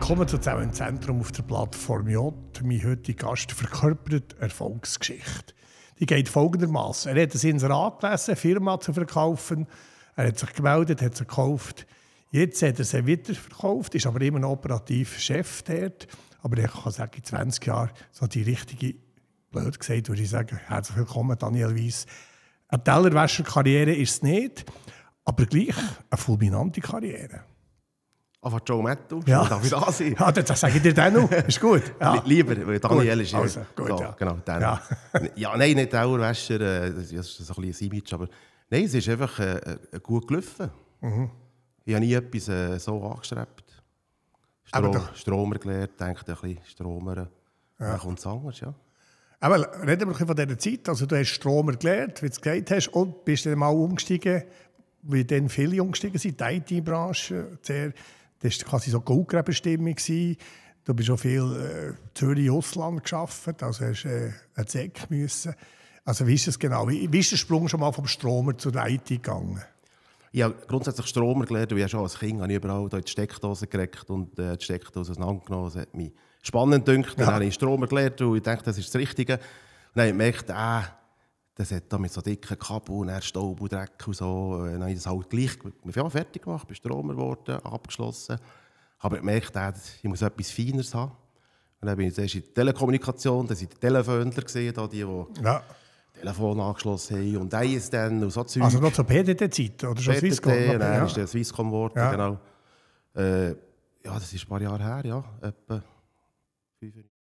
Willkommen zu «Zusammen im Zentrum» auf der Plattform J. Mein heutiger Gast verkörpert Erfolgsgeschichte. Die geht folgendermaßen: Er hat ein Inserat gelesen, eine Firma zu verkaufen. Er hat sich gemeldet, hat sie gekauft. Jetzt hat er sie wieder verkauft, ist aber immer noch operativ Chef dort. Aber ich kann sagen, in 20 Jahren so die richtige, blöd gesagt, würde ich sagen, herzlich willkommen, Daniel Weiss. Eine Tellerwäscher-Karriere ist es nicht, aber gleich eine fulminante Karriere. Aber Joe Mettu, ja. Darf ich da sein? Ja, das sage ich dir dann noch. Ist gut. Ja. Lieber, weil Daniel gut. ist Also, gut, ja, ja. Genau, dann. Ja. Ja, nein, nicht Tellerwäscher, das ist so ein bisschen ein Image, aber nein, es ist einfach gut gelaufen. Mhm. Ich habe nie etwas so angestrebt. Stromer gelernt, denkt ein bisschen Stromer, ja. Dann kommt es anders, ja. Aber reden wir ein bisschen von dieser Zeit. Also, du hast Stromer gelernt, wie du es gesagt hast, und bist dann mal umgestiegen, wie dann viele umgestiegen sind, die IT-Branche. Das war quasi so Goldgräberstimmung. Du bist auch viel Zürich-Ausland gearbeitet, also hast einen Zeck müssen. Also wie ist es genau? Wie ist der Sprung schon mal vom Stromer zur IT gegangen? Ich habe grundsätzlich Stromer gelernt, weil ich schon als Kind überall in die Steckdose gereckt und die Steckdose auseinandergenommen. Das hat mich spannend gedacht. Dann habe ich Stromer gelernt und ich dachte, das ist das Richtige. Und dann habe ich gemerkt, das hat da mit so dicken Kabel und Staub und Dreck und so. Dann habe ich das halt gleich fertig gemacht, bin Stromer geworden, abgeschlossen. Aber ich gemerkt, ich muss etwas Feines haben. Und dann bin ich zuerst in der Telekommunikation, da waren die Teleföndler, die Telefon angeschlossen haben und ISDN und so Zeug. Also noch zur PDT-Zeit oder schon PDT, Swisscom? Dann ist der Swisscom geworden, genau. Ja, das ist ein paar Jahre her, ja. Etwa 5 Jahre.